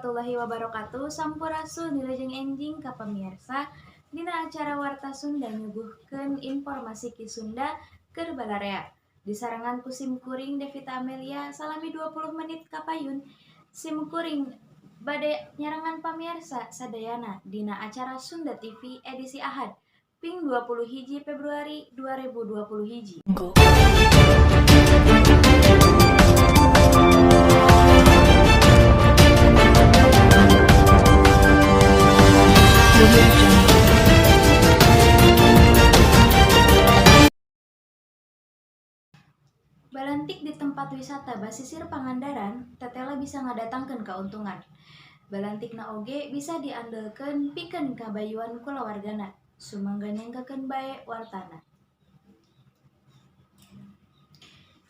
Warahmatullahi wabarakatuh. Sampurasun, wilujeng enjing ka pamirsa. Dina acara Warta Sunda nyuguhkeun informasi Ki Sunda keur balarea. Disarengan ku sim kuring Devita Amelia salami 20 menit kapayun. Sim kuring bade nyarengan pamirsa sadayana dina acara Sunda TV edisi Ahad ping 20 hiji Februari 2020 hiji. Balantik di tempat wisata basisir Pangandaran tetela bisa ngadatangkeun kauntungan. Balantikna oge bisa diandelkeun pikeun kabayuan kulawargana. Sumangga nyanggakeun bae wartana.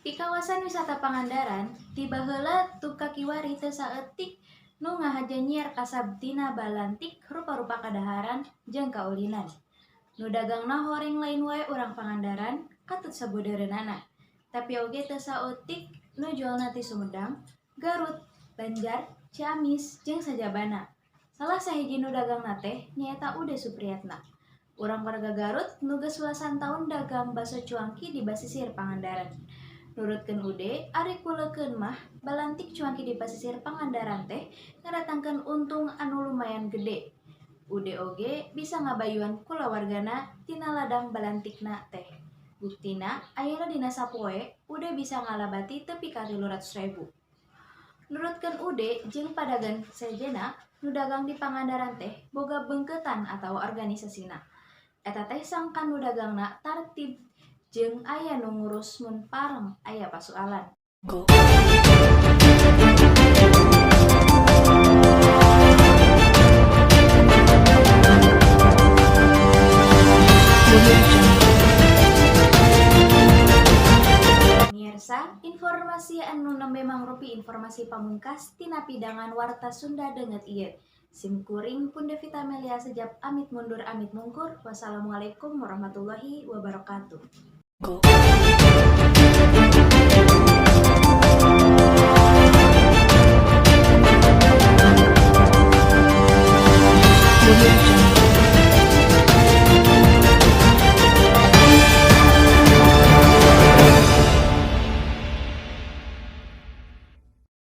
Di kawasan wisata Pangandaran, ti baheula teu kiwari teu saeutik nu ngahaja nyiar kasab tina balantik rupa-rupa kadaharan jeung kaulinan. Nu dagangna horeng lain wae urang Pangandaran katut sabudeureunana. Tapi oge teu saeutik nu jualna ti Sumedang, Garut, Banjar, Ciamis, jeung sajabana. Salah sahiji nu dagangna teh nyaeta Ude Supriyatna. Urang warga Garut nu geus belasan taun dagang baso cuangki di basisir Pangandaran. Nurutkeun Ude, ari kuleukeun mah balantik cuangki di pasisir Pangandaran teh ngadatangkeun untung anu lumayan gede. Ude oge bisa ngabayuan kulawargana tina ladang balantikna teh. Buktina, ayeuna dina sapoe Ude bisa ngalabati tepi ka 300.000. Nurutkeun Ude jeung padagang sejenna, nu dagang di Pangandaran teh boga beungkeutan atawa organisasina. Eta teh sangkan nu dagangna tartib jeung aya nu ngurus mun pareng aya pasualan. Pemirsa, informasi anu nembe mangrupi informasi pamungkas tina pidangan Warta Sunda deungeut ieu. Sim kuring pun Devita Amelia sejap amit mundur amit mungkur. Wassalamualaikum warahmatullahi wabarakatuh.